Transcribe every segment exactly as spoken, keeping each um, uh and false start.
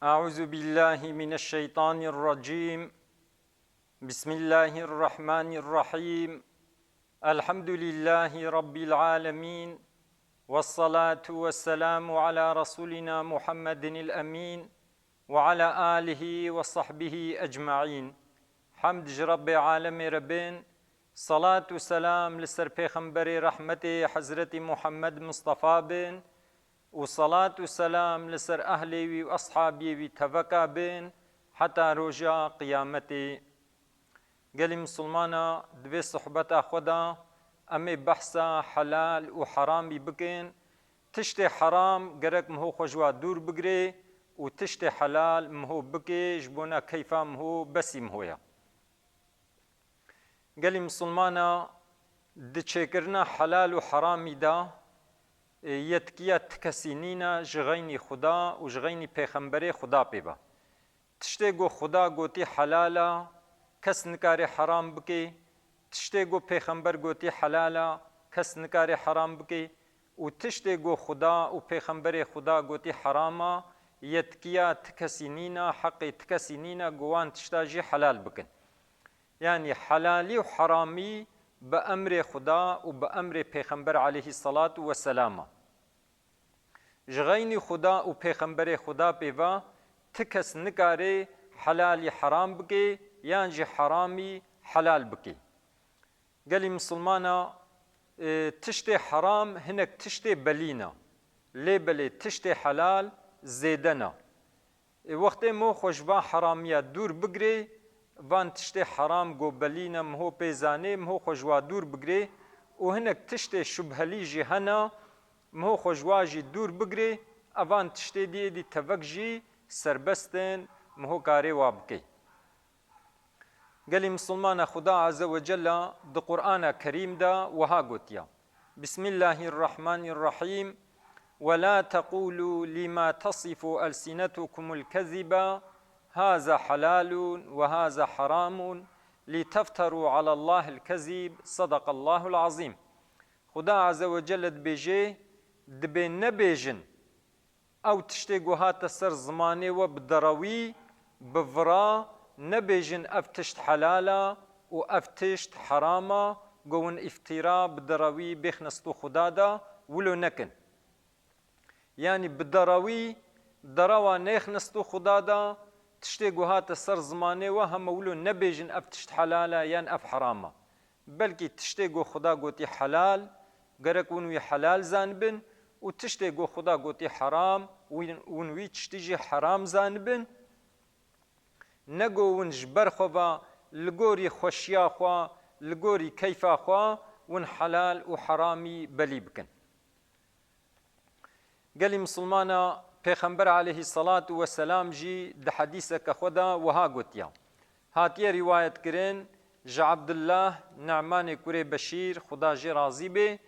أعوذ بالله من الشيطان الرجيم. بسم الله الرحمن الرحيم. الحمد لله رب العالمين. والصلاة والسلام على رسولنا محمد الأمين وعلى آله وصحبه أجمعين. Hemd ji Rebbê alemê re bin, salat û selam li ser Pêxemberê rehmetê Hezretî Muhammed Mustafa bin û salat û selam li ser ehlê wî û eshabiyê wî teveka bin heta roja qiyametê. Gelî misilmana, di vê sohbeta xwe de em ê behsa helal û heramî bikin. Tiştê heram gerek miho xwe ji wa dûr bigirê û tiştê helal miho bikê, ji bona keyfa miho besî miho ye. Gelî misilmana, di çêkirina helal û heramî de, e, yetkiya ti kesî nîne ji xeynî Xuda û ji xeynî Pêxemberê Xuda pê ve. Tiştê ku Xuda gotî helal e, kes nikare heram bike. Tiştê ku Pêxember gotî helal e, kes nikare heram bike. Û tiştê ku Xuda û Pêxemberê Xuda gotî heram e, yetkiya ti kesî nîne, heqê ti kesî nîne ku wan tişta jî helal bikin. Yanî helalî û heramî bi emrê Xuda û bi emrê Pêxember aleyhî selatu weselam e. Ji xeynî Xuda û Pêxemberê Xuda pê ve ti kes nikare helalî heram bike yan jî heramî helal bike. Gelî misilmana, e, tiştê heram hinek tiştê belî ne. Lê belê tiştê helal zêde ne. E, wextê mo xwe ji van heramiya dûr bigirê, van tiştê heram go belî ne, miho pê zanê, miho xwe ji wa dûr bigirê û hinek tiştê şubhelî jî hene, miho xwe ji wa jî dûr bigirê, evan tiştê dî êdî tevek jî serbest in, miho karê wa bikê. Gelî misilmana, Xuda Azze ve Celle di Qur'ana Kerîm de wiha gotiya, Bismillahirrahmanirrahîm. ولا تقولوا لما تصف ألسنتكم الكذب هذا حلال وهذا حرام لتفتروا على الله الكذب. صدق الله العظيم. Xuda Azze ve Celle dibêje, dibê nebêjin, ew tiştê ku hate ser zimanê we bi derewî, bi vira, nebêjin ev tişt helal e û ev tişt heram e, ku hûn îftîra bi derewî bêxne stû Xuda de, wilo nekin. Yanî bi derewî derewa nêxne stû Xuda de, tiştê ku hate ser zimanê we heme wilo nebêjin ev tişt helal e yan ev heram e. Belkî tiştê ku Xuda gotî helal, gerek hûn wî helal zanibin û tiştê ku Xuda gotî heram, wî-, hûn wî tiştî jî heram zanibin. Ne ku hûn ji ber xwe ve li gorî xweşiya xwe, li gorî keyfa xwe hûn helal û heramî belî bikin. Gelî misilmana, Pêxember aleyhî selatu weselam jî di hedîseke xwe de wiha gotiya. Hatiye rîwayet kirin ji Abdullah Ne'manê kurê Beşîr, Xuda jê razî bê,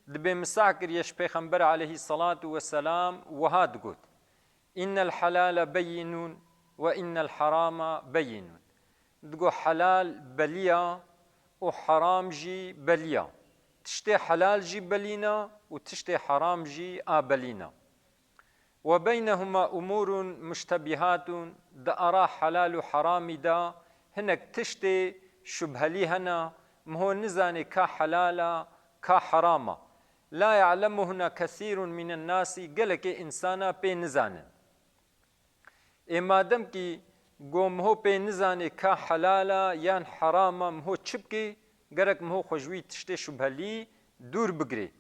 dibê min seh kiriye ji Pêxember aleyhî selatu weselam wiha digot, إن الحلال بين وإن الحرام بين. Digo helal belî ya û heram jî belî ya. Tiştê helal jî belî ne û tiştê heram jî a belî ne. وبينهما أمور مشتبهات. Di ara helal û heramî de hinek tiştê şubhelî hene, miho nizanê ka helal e, ka heram e. لا يعلمهن كثير من الناس. Gelekê însana pê nizanin. Ê madem kî go miho pê nizanê ka helal e yan heram e, miho çi bikê? Gerek miho xwe ji wî tiştê şubhelî dûr bigirê.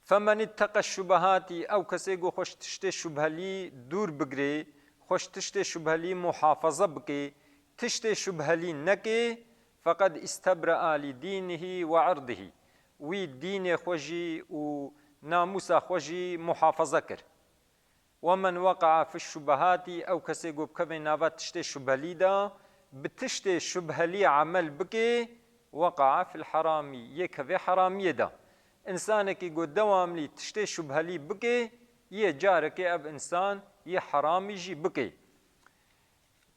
فمن اتقى الشبهات. Ew kesê go xwe ji tiştê şubhelî dûr bigirê, xwe ji tiştê şubhelî muhafaza bikê, tiştê şubhelî nekê, فقد استبرأ لدينه وعرضه. Wî dînê xwe jî û namûsa xwe jî muhafaza kir. ومن وقع في الشبهات. Ew kesê ku bikeve nava tiştê şubhelî de, bi tiştê şubhelî emel bike, وقع في الحرام. Yê keve heramiyê de. Însanekî ku dewamlî tiştê şubhelî bike, yê carekê ev însan yê heramî jî bike.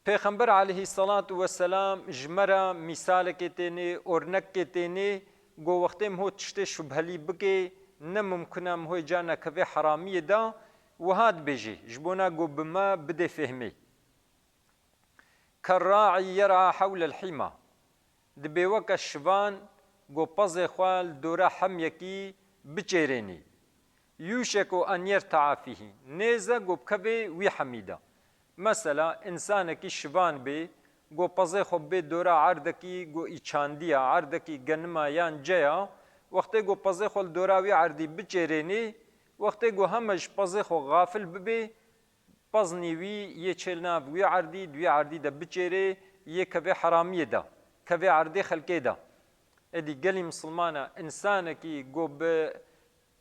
Pêxember aleyhî selatu weselam ji me re mîsalekê tênê, ornekê tênê, go wextê miho tiştê şubhelî bikê, ne mumkin e miho ca nekeve heramiyê de, Wiha dibêjê, ji bona ku bi me bidê fêhmê. Kerraî yer'a hewlel hîma. Dibê weke şivan ku pezê xwe li dora hemyekî biçêrênî. Yûşeku en yerta'a fîhî. Nêz e ku bikevê wî hemî de. Mesela, însanekî şivan bê, ku pezê xwe bê dora erdekî ku î çandiya, erdekî genima yan ceya, wextê ku pezê xwe li dora wî erdî biçêrênê, wextê ku heme ji pezê xwe xafil bibê, peznî wî yê çêl nav wî erdî, di wî erdî de biçêrê, yê kevê heramiyê de, kevê erdê xelkê de. Êdî gelî misilmana, însanekî ku bi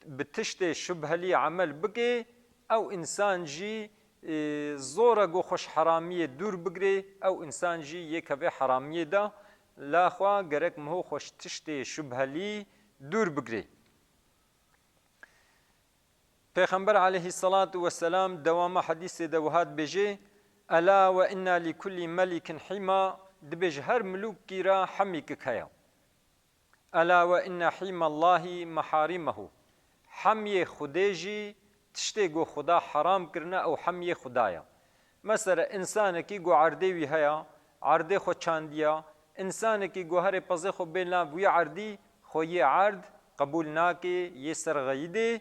bi tiştê şubhelî emel bike, ew însan jî, e, zor e ku xwe ji heramiyê dûr bigire, ew însan jî yê kevê heramiyê de, la xwe gerek miho xwe ji tiştê şubhelî dûr bigire. Pêxember aleyhisselatu vesselam dewama hedîsê de wiha dibêje, "Ela ve inna li kulli melikin hima", dibêje her milûkî re hemîkik heye. Ela ve inne hîmallahî meharimehu. Hemiyê Xwedê jî tiştê ku Xuda heram kirine, ew hemiyê Xuda ye. Mesela, însanekî ku erdê wî heye, erdê xwe çandiya, însanekî ku herê pezê xwe bê nav wî erdî, xwe yê erd qebûl nake, yê ser xeyidê.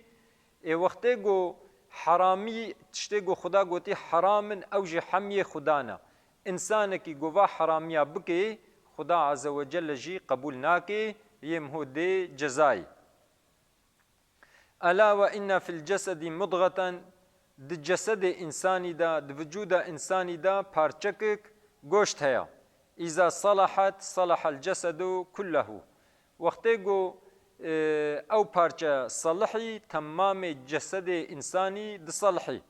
Ê wextê ku heramî, tiştê ku Xuda gotî heram in, ew jî hemiyê Xuda ne. Însanekî ku va heramiya bike, Xuda Azze ve Celle jî qebûl nake, yê miho dê cezayê. Ela ve inne fil cesedî mudgeten, di cesedê însanî de, di vücuda însanî de parçekik goşt heye. Îza salahet, salahel cesedu kullehu. Wextê ku, e, ew parçe salihî, temamê cesedê însanî disalihî.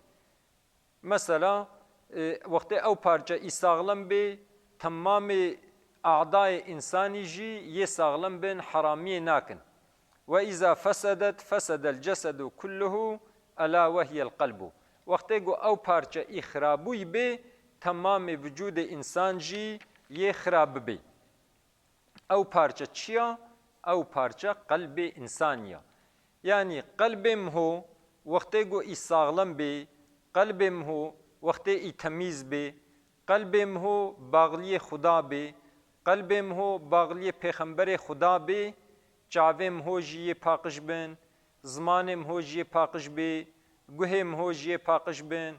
Mesela, e, wextê ew parçe î saxlem bê, temamê adayê însanî jî yê saxlem bin, heramiyê nakin. Ve îza fesedet, fesedel cesedu kulluhu, ela ve hiyel qelbu. Wextê ku ew parçe î xirabûyî bê, temamê vücudê însan jî yê xirab bibê. Ew parçe çi ya? Ew parçe qelbê însanî ya. Yanî qelbê miho wextê ku î saxlem bê, qelbê miho wextê î temîz bê, qelbê miho baxliyê Xuda bê, qelbê miho baxliyê pêxemberê Xuda bê, çavê miho jî yê paqij bin, zimanê miho jî yê paqij bê, guhê miho jî yê paqij bin,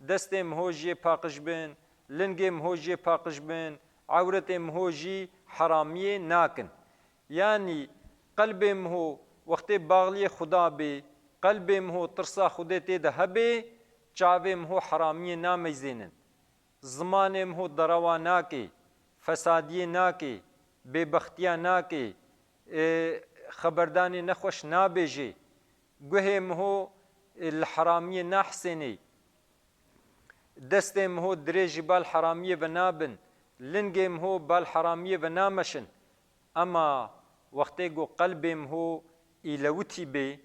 destê miho jî yê paqij bin, lingê miho jî yê paqij bin, ewretê miho jî heramiyê nakin. Yanî qelbê miho wextê baxliyê Xuda bê, qelbê miho tirsa Xwedê tê de hebe, çavê miho heramiyê nameyzênin. Zimanê miho derewa nake, fesadiyê nake, bêbextiya nake, e, xeberdanê nexweş nabêje, guhê miho, e, li heramiyê nahsênê, destê miho dirêjî bal heramiyê ve nabin, lingê miho bal heramiyê ve nameşin. Ema wextê ku qelbê miho î lewitî bê,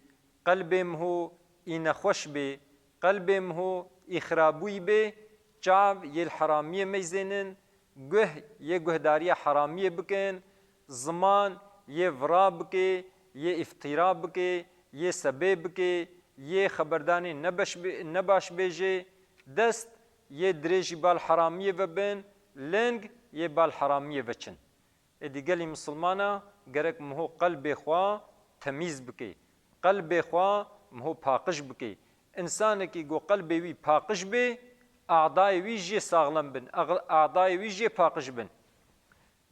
qelbê miho î nexweş bê, qelbê miho î xirabûyî bê, çav yê li heramiyê meyzênin, guh yê guhdariya heramiyê bikin, ziman yê vira bike, yê îftîra bike, yê sebê bike, yê xeberdanê nebeş bi-, nebaş bêje, dest yê dirêjî bal heramiyê ve bin, ling yê bal heramiyê ve çin. Êdî gelî misilmana gerek miho qelbê xwe temîz bike. Qelbê xwe miho paqij bike. Însanekî ku qelbê wî paqij bê, adayê wî jî saxlem bin, ax-, adayê wî jî paqij bin.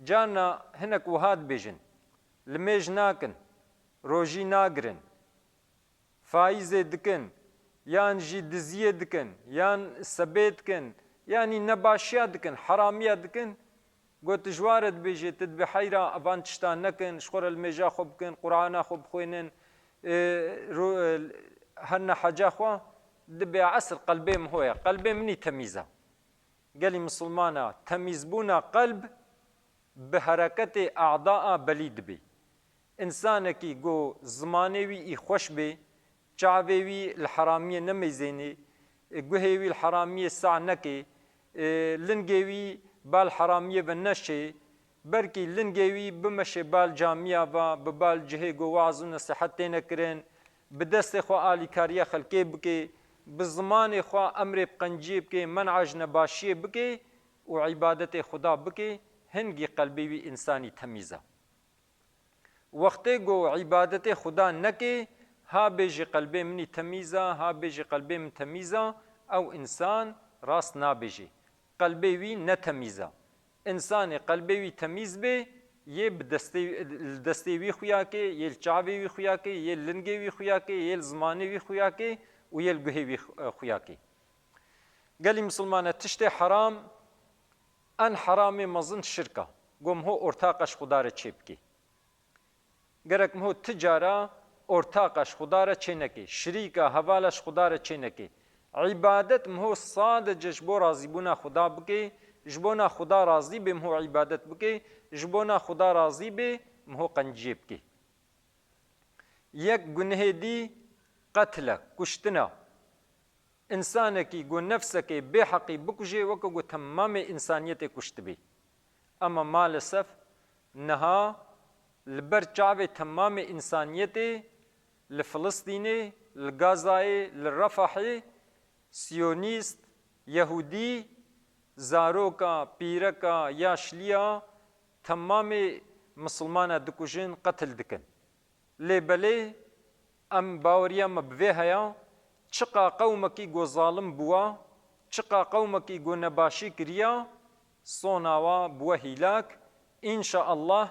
Carna hinek wiha dibêjin, limêj nakin, rojî nagirin, faîzê dikin, yan jî diziyê dikin, yan sebê dikin, yanî nebaşiya dikin, heramiya dikin, got, ji wan re dibêje, tu dibê heyra evan tiştan nekin, ji xwe re limêja xwe bikin, Qur'ana xwe bixwênin, e, ro-, e, herine heca xwe, dibê esil qelbê min ho ye, qelbê min î temîz e. Gelî misilmana, temîzbûna qelb bi hereketê a'daa belî dibê. Însanekî ku zimanê wî î xweş bê, çavê wî li heramiyê nemeyzênê, guhê wî li heramiyê sah nekê, lingê wî bal heramiyê ve neşê, belkî lingê wî bimeşê bal camiya ve, bi bal cihê ku waz û nesîhet têne kirin, bi destê xwe alîkariya xelkê bike, bi zimanê xwe emrê bi qenciyê bike, men'a ji nebaşiyê bike û îbadetê Xuda bike, hingî qelbê wî însanî temîz e. Wextê ku îbadetê Xuda neke, ha bêjî qelbê min î temîz e, ha bêjî qelbê min temîz e, ew însan rast nabêjê. Qelbê wî ne temîz e. Însanê qelbê wî temîz bê, yê bi destê, li destê wî xuya kê, yê li çavê wî xuya kê, yê li lingê wî xuya kê, yê li zimanê wî xuya kê û yê li guhê wî xu-, xuya kê. Gelî misilmane, tiştê heram, en heramê mezin şirk e. Ku miho ortaqa ji Xuda re çêbikê. Gerek miho ti cara ortaqa ji Xuda re çênekê, şirîka, hevala ji Xuda re çênekê. Îbadet miho sadece ji bo razîbûna Xuda bikê, ji bona Xuda razî bê miho îbadet bikê, ji bona Xuda razî bê miho qenciyê bikê. Yek gunehê dî qetil e, kuştin e. Însanekî ku nefsekê bêheqî bikujê, weke ku temamê însaniyetê kuştibê. Ema maalesef niha li ber çavê temamê însaniyetê, li Filistînê, li Gazayê, li Refahê, siyonîst, yehûdî, zaroka, pîreka, yaşliya, temamê misilmana dikujin, qetil dikin. Lê belê em baweriya me bi vê heye, çiqa qewmekî ku zalim bûwa, çiqa qewmekî ku nebaşî kiriya, sona wa bûwe hîlak. Înşaallah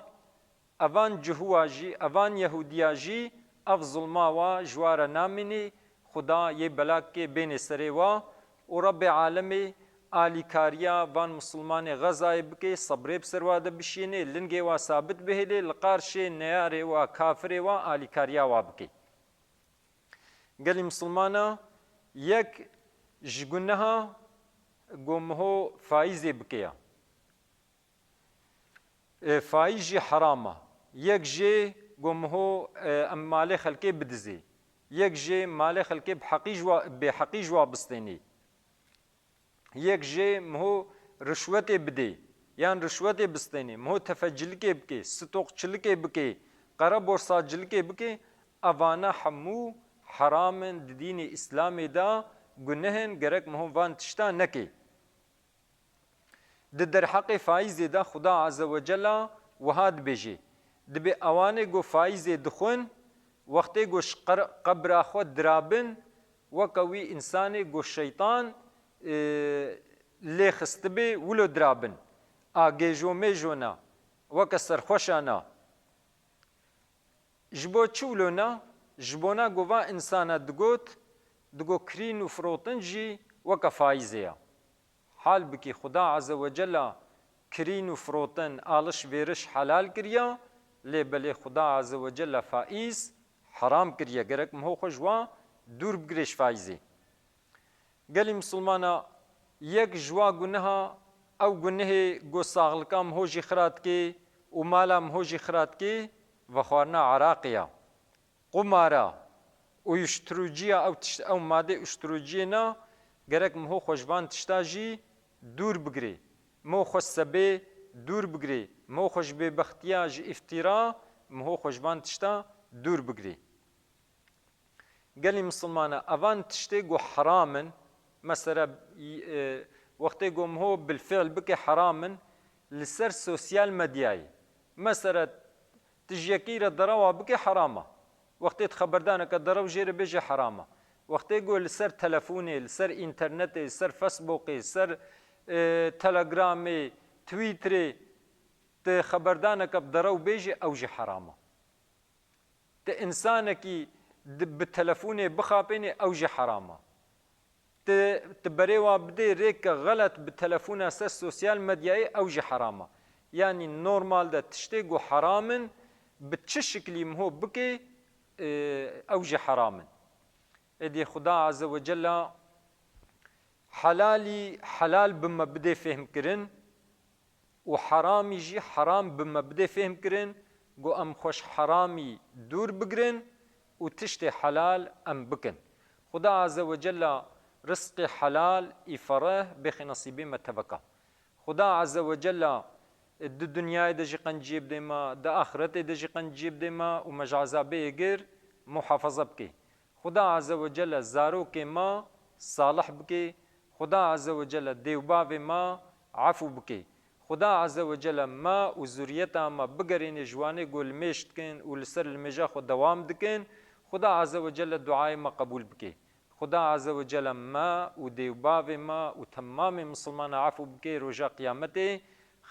evan cihûwa jî, evan yehûdiya jî ev zulma wa ji wa re namînî, Xuda yê belakê bênê serê wa û Rebbê Alemê alîkariya van misilmanê Xezayê bike, sebrê bi ser wa de bişînê, lingê wa sabit bihêlê, li qarşê neyarê wa, kafirê wa alîkariya wa bike. Gelî misilmana, yek ji guneha ku miho faîzê bike ya. E, faîz jî heram e. Yek jê ku miho, e, em malê xelkê bidizê. Yek jê malê xelkê bi heqî ji wa, bêheqî ji wa bistênê. Yek jê miho rişwetê bidê, yan rişwetê bistênê, miho tefecilikê bikê, stoqçilikê bikê, qereborsacilikê bikê, evana hemû heram in di dînê Îslamê de, guneh in, gerek miho van tişta nekê. Di derheqê faîzê de Xuda Azze ve Cella wiha dibêje, dibê ewanê ku faîzê dixwin, wextê ku ji qer-, qebra xwe dirabin, weke wî însanê ku şeytan, e, lê xistibê, wilo dirabin. A gêjo mêjo ne, weke serxweşa ne. Ji bo çi wilo ne? Ji bona ku va însana digot, digot kirîn û firotin jî weke faîzê ye. Halbikî Xuda Azze ve Cella kirîn û firotin, aliş vêriş helal kiriya, lê belê Xuda Azze ve Cella faîz heram kiriye. Gerek miho xwe ji wa dûr bigirê ji faîzê. Gelî misilmana, yek ji wa guneha, ew gunehê ku saxlika miho jî xira dikê û mala miho jî xira dikê, vexwarina eraqê ya, qumara, uyuşturucuya, ew tişt-, ew madê uyuşturuciyê ne, gerek miho xwe ji van tişta jî dûr bigirê. Miho xwe sebê dûr bigirê. Miho xwe ji bêbextiya, ji îftîra, miho xwe ji van tişta dûr bigirê. Gelî misilmana, evan tiştê ku heram in, mesela, e, wextê ku miho bilfîl bike heram in, li ser sosyal medyayê, mesela, tu ji yekî re derewa bike heram e. Wextê tu xeberdaneke derew jê re bêje heram e. Wextê ku li ser telefonê, li ser înternetê, li ser Facebookê, li ser, e, Telegramê, Twitterê tu xeberdaneke bi derew bêje, ew jî heram e. Tu însanekî di, bi telefonê bixapênê, ew jî heram e. Tu, tu berê wa bidê rêke xelet bi telefona ser sosyal medyayê, ew jî heram e. Yanî normalde tiştê ku heram in, bi çi şiklî miho bikê, e, ew jî heram in. Êdî Xuda Azze ve Cella helalî helal bi me bidê fêhmkirin, û heramî jî heram bi me bidê fêhmkirin, ku em xwe ji heramî dûr bigirin û tiştê helal em bikin. Xuda Azze ve Cella rizqê helal î fereh bêxê nesîbê me teveka. Xuda Azze ve Cella di dinyayê de jî qenciyê bidê me, di axiretê de jî qenciyê bidê me û me ji ezabê êgir muhafaza bikê. Xuda Azze ve Celle zarokê me salih bike. Xuda Azze ve Celle dê û bavê ma efû bike. Xuda Azze ve Celle ma û zuriyeta ma bigerîne ji wanê ku limêj dikin û li ser limêja xwe dewam dikin. Xuda Azze ve Celle duayê ma qebûl bike. Xuda Azze ve Celle ma û dê û bavê ma û temamê misilmana efû bike roja qiyametê.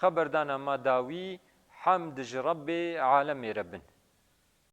Xeberdana ma dawî, hemd ji Rebbê alemê re bin.